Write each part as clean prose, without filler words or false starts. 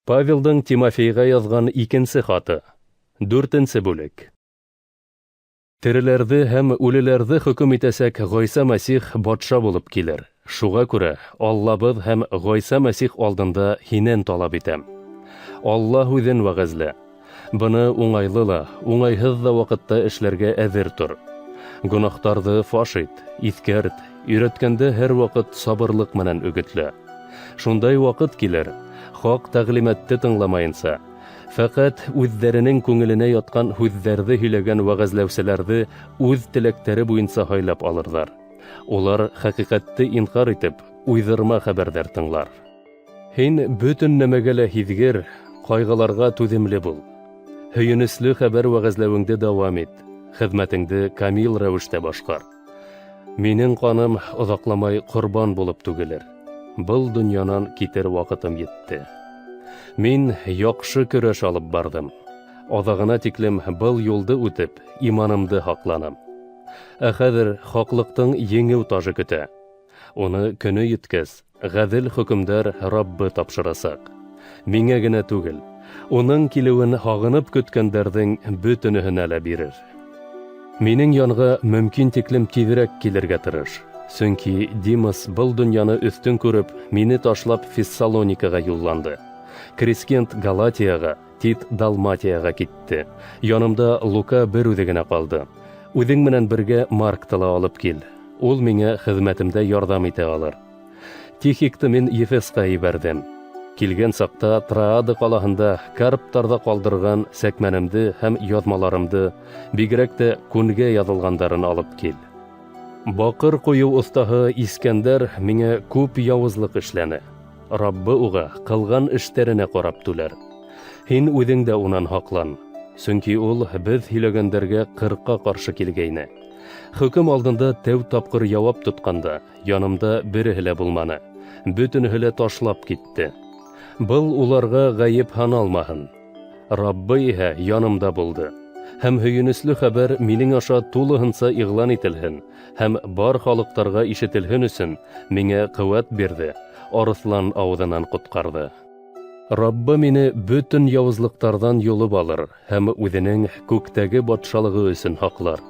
Павелдың Тимофейға яҙған икенсе хаты. Дүртенсе бүлек. Тереләрҙе һәм үлеләрҙе хөкөм итәсәк Ғайса Мәсих батша булып килер. Шуға күрә Аллабыҙ һәм Ғайса Мәсих алдында һинән талап итәм. Алла һүҙен вәғәзлә. Быны уңайлы ла, уңайһыҙ ҙа ваҡытта эшләргә әҙер тор. Гөнаһтарҙы фаш ит, иҫкәрт, өйрәткәндә һәр ваҡыт сабырлыҡ менән өгөтлә. Шундай ваҡыт килер, хаҡ тәғлимәтте тыңламайынса, фәҡәт үҙҙәренең күңеленә ятҡан һүҙҙәрҙе һөйләгән вәғәзләүселәрҙе үҙ теләктәре буйынса һайлап алырҙар. Улар хәҡиҡәтте инҡар итеп, уйҙырма хәбәрҙәр тыңлар. Һин бөтөн нәмәгә лә һиҙгер, ҡайғыларға түҙемле бул. Һөйөнөслө хәбәр вәғәзләүеңде дауам ит, хеҙмәтеңде камил рәүештә башҡар. Минең ҡаным оҙаҡламай ҡорбан булып түгелер. Был донъянан китер ваҡытым етте. Мин яҡшы көрәш алып барҙым. Аҙағына тиклем был юлды үтеп, иманымды һаҡланым. Ә хәҙер хаҡлыҡтың еңеү тажы көтә. Уны көнө еткәс, ғәҙел хөкөмдар Раббы тапшырасаҡ. Миңә генә түгел, уның килеүен һағынып көткәндәрҙең бөтөнөһөнә лә бирер. Минең янға мөмкин тиклем тиҙерәк килергә тырыш. Сөнки Димас был донъяны өҫтөн күреп, мине ташлап Фессалоникаға юлланды. Крискент Галатияға, Тит Далматияға китте. Янымда Лука бер үҙе генә ҡалды. Үҙең менән бергә Маркты ла алып кил. Ул миңә хеҙмәтемдә ярҙам итә алыр. Тихикты мин Ефесҡа ебәрҙем. Килгән саҡта Троада ҡалаһында Карптарҙа ҡалдырған сәкмәнемде һәм яҙмаларымды, бигерәк тә күнгә яҙылғандарын алып кил. Баҡыр ҡойоу оҫтаһы Искәндәр миңә күп яуызлыҡ эшләне. Раббы уға ҡылған эштәренә ҡарап түләр. Һин үҙең дә унан һаҡлан, сөнки ул беҙ һөйләгәндәргә ҡырҡа ҡаршы килгәйне. Хөкөм алдында тәү тапҡыр яуап тотҡанда, янымда береһе лә булманы. Бөтөнөһө лә ташлап китте. Был уларға ғәйеп һаналмаһын. Раббы иһә янымда булды. Һәм һөйөнөслө хәбәр минең аша тулыһынса иғлан ителһен һәм бар халыҡтарға ишетелһен өсөн миңә ҡеүәт бирҙе, арыҫлан ауыҙынан ҡотҡарҙы. Раббы мине бөтөн яуызлыҡтарҙан йолоп алыр һәм үҙенең күктәге батшалығы өсөн һаҡлар.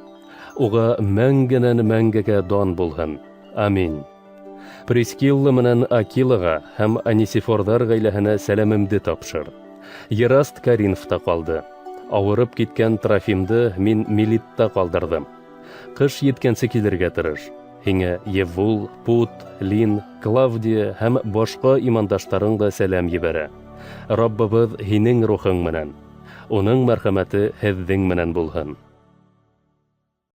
Уға мәңгенән мәңгегә дан булһын. Амин. Прискилла менән Акилаға һәм Анисифорҙар ғаиләһенә сәләмемде тапшыр. Ераст Коринфта ҡалды. Ауырып киткән Трофимды мин Милитта ҡалдырҙым. Ҡыш еткәнсе килергә тырыш. Һиңә Евул, Пут, Лин, Клавдия һәм башҡа имандаштарың да сәләм ебәрә. Раббыбыҙ һинең рухың менән. Уның мәрхәмәте һеҙҙең менән булһын.